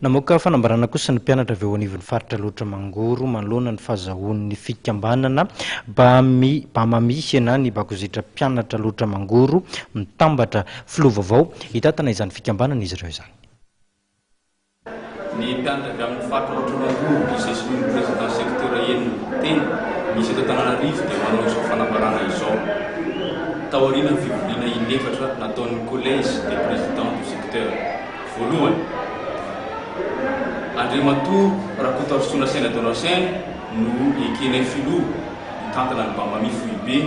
Namoaka fanambarana kosa ny mpianatra avy eo anivon'ny faritra Alaotra Mangoro manoloana ny fahazahoan'ny fikambanana Bami Bamami na ny Bakozetra Mpianatra Alaotra Mangoro mitambatra filoha vaovao hitantana izany fikambanana izy ireo izany. Ny mpianatra avy amin'ny faritra Alaotra Mangoro izay soloin'ny président secteur enina tena misy eto Antananarivo dia manao izao fanambarana izao taorian'ny fivoriana inefatra nataon'ny collège des présidents de secteur. Voalohany, Andriamatoa Rakotoarisoa Nasaina Donatien no ekenay filoha hitantana ny Bamami foibe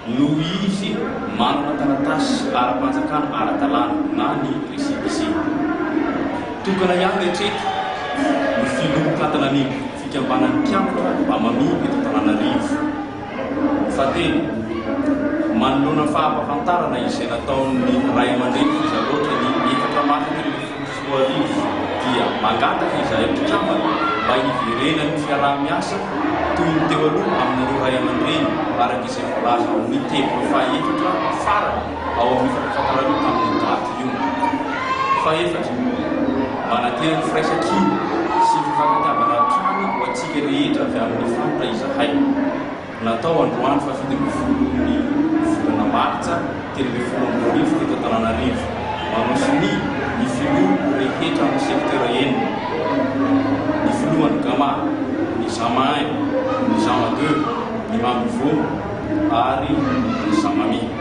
noho izy manana taratasy ara-panjakana ara-dalàna na ny récépissé. Tokana ihany hatreto no filoha mitantana ny fikambanan'ny mpianatra Bamami eto Antananarivo. Fahatelo, manoloana ny fahampafantarana izay nataon'ny ray aman-dreny Fezaloatra ny efatra martsa 2013 dia mangataka izahay mpikambana mba hiverenan'ny fiaraha-miasa toy ny teo aloha aminareo ray aman-dreny araka izay voalaza ao amin'ny teboka fahaefatra farany ao amin'io fampahafantarana io tamin'io daty io. Fahefatra, manantena ny firaisankina sy fifankatiavana hatrany ho antsika rehetra avy amin'ny faritra izahay. Natao androany faha 17 ny volana martsa 2013 teto Antananarivo. Manao sonia ny filoha rehetra amin'ny secteur enina, ny filohan'ny Gama, ny Zama un, ny Zama deux, ny Mamivo ary ny Zamami.